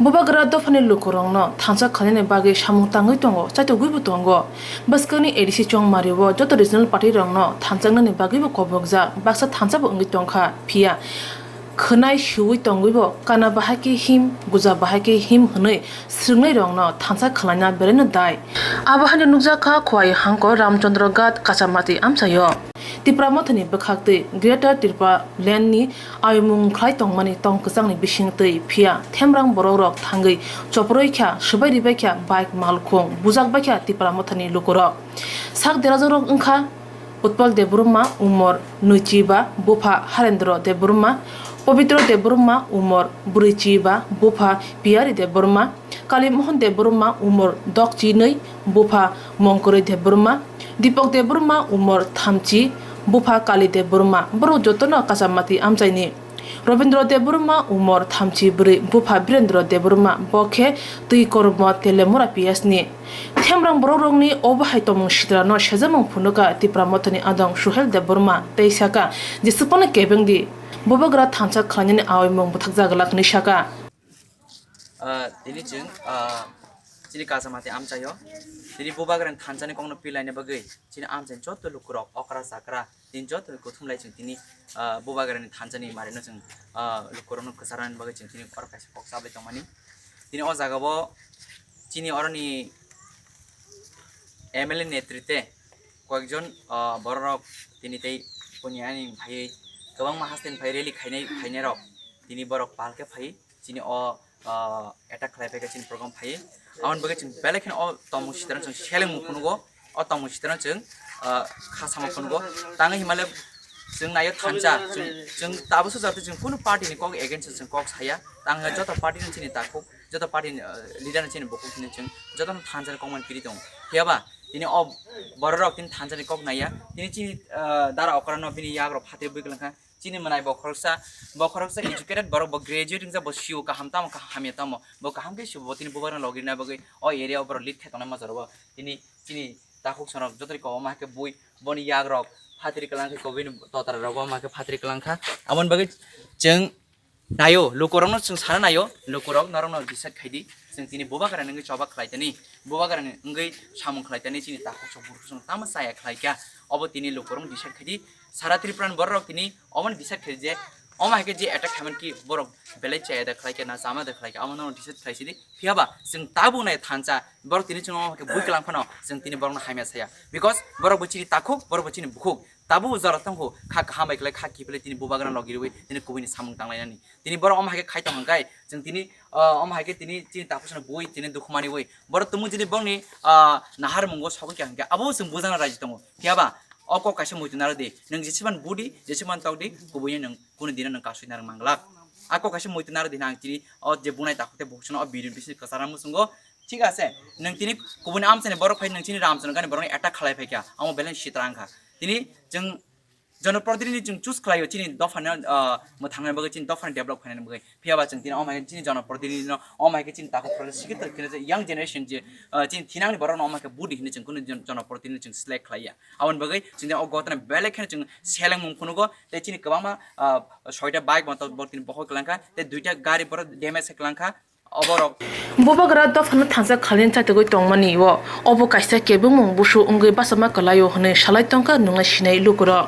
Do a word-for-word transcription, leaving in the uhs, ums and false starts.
Bubagra dophani lukurokno thansa khlainani bagwi samung tangwi tongo, chaitogwibo tongo. Bwskangni A D C chongmario joto regional party rokno thansa wngnani bagwibo kobokjak, baksa thansabo wngwi tongkha, phiya khwnai siui tongwibo kana bahai khe him, guja bahai khe him hwnwi swrwngnairokno thansa khlaina belaino dai. Abo haino nukjakha Khowai hangkor Ramchandra Ghat Kachamati amchaio. Tipra Mothani bwkhaktwi Greater Tipraland ni ayumung khlai tongmani tong kwchangni bisingtwi, phiya themrang borokrok thangwi choporoikha, swbai ribaikha bike malkhung, bujakbaikha Tipra Mothani lukurok. Sak derajakrok wngkha Utpal Debbarma, umor nwichiba, bupha Harendra Debbarma, Pabitra Debbarma, umor brwichiba, bupha Piyari Debbarma, Kali Mohan Debbarma, umor dokchinwi, bupha Mongkorwi Debbarma, Dipak Debbarma, umor thamchi, bupha Kali Debbarma. Borok jotono Kachamati amchaini. Robindra Debbarma, umor thamchi bwrwi, bupha Birendra Debbarma, bo khe Twikormo Telemura P S ni. Themrang borokrokni obo hai tongmung sitrano sejamung phunukha Tipra Mothani adong Suhel Debbarma tei saka, Jeswkano kebengdi, Bubagra thansa khlainani aoimung bwthakjak glak hwnwi saka. Ah, tini chwng, ah, chini Kachamati amchaio. Tini Bubagrani thansani kokno pilaina bagwi chini amchaini joto lukurok okra chakra tini joto kuthumlai chwng tini, ah, Bubagrani thansani marino chwng, ah, lukurokno kwcharnani bagwi chwng tini oro kaisa kok chabai tongmani. Tini o jagao chini oroni M L A netrite koyekjon, ah, bororok tini tei kuni ani phaiwi kwbangma hasteni phai rally khainai, khainairok tini borok pal khe phai chini o, ah, attack khlai phaikha chini program phai. Aboni bagwi chwng belai kheno o tongmung sitrano chwng selengmung phunugo, o tongmung sitrano chwng, ah, kha samung phunugo. Tangwi hinmale chwng naio thansa, chwng, chwng tabukso jate chwng kunu party ni kok against o chwng kok saya. Tangwi joto party ni chini takhuk, joto party ni, ah, leader ni chini bukhuk chini chwng jotono thansa ni kokmani piri tongo. Phiyaba tini o bororok tini thansa ni kok naiya, tini chini, ah, dara okra no bini yagrok phatri bui kwlwngkha. Chini mwnai bo khoroksa, bo khoroksa educated borok, bo graduate wngjak, bo sio kaham tamo, kaham hamya tamo, bo kaham khe sio, bo tini Bubagrano logi rwna bagwi o area o borok lead khe tongnai ma jorao. Tini chini takhuk sonok joto ri kobo ma khe bui, boni yagrok phatri kwlwng khe, kobini totra rok bo ma khe phatri kwlwng kha. Aboni bagwi chwng naio, lukurokno chwng sana naio, lukurok norokno decide khai di, chwng tini Bubagrani wngwi choba khlai tani, Bubagrani wngwi samung khlai tani, chini takhuk sok bukhuk sok tamo chaya khlai kha, obo tini lukurokno decide khai di. Sara Tripura ni bororok tini omono decide khai je, omo hai khe je attack khaimani ki borok belai chaya da khlai kha na chama da khlai kha, omo no decide khai sidi. Phiyaba chwng tabuk nai thansa borok tini chwng omo hai khe bui kwlang phano chwng tini borokno hamya saya, because borok bo chini takhuk, borok bo chini bukhuk, tabuk jora tongkhu kha kaham bai khlai kha kiphilai tini Bubagrano logi rwi tini kubui ni samung tanglainani. Tini borok omo hai khe khai tong hwn khe chwng tini, ah, omo hai khe tini chini takhuk sano bui tini dukhu mani ui borok tumung chini borokni, ah, nahar mungo sogwi kha hwn khe abo chwng bujana raji tongo. Phiyaba o kok kaisa muitu naro di, nwng jeseban budi, jeseban tok di, kubui nwng kunu dino nwng kasui narwk manglak. A kok kaisa muitu naro di, nang tini o je bunai takhuk tei bukhuk sano o video ni bising kwchara muchungo. Thik ase, nwng tini kubuni amchaini borok phai nwng chini Ramchandra gani borokni attack khlai phai kha, amo belai sitra wngkha. Tini chwng jonoprotinidhi chwng choose khlaio chini dophani, ah, mwthangna bagwi, chini dophani develop khainani bagwi. Phiyaba chwng tini omo hai chini jonoprotinidhi no, omo hai chini takhuk project sikhe tongkhe young generation je, ah, chini thinangni borok no omo hai budi hinwi chwng kunu jon-, jonoprotinidhi chwng select khlaiya. Aboni bagwi chwng o gotana belai kheno chwng selengmung phunugo tei chini kwbangma, ah, soita bike bo tini bohoi kwlangkha tei duita gari borok damage khe kwlangkha. Oborok Bubagra dophano thansa khalin chaitogwi tongmani o, obo kaisa kebengmung busu wngwi bachama kwlaio hwnwi salai tongkha nungnai sinai lukurok.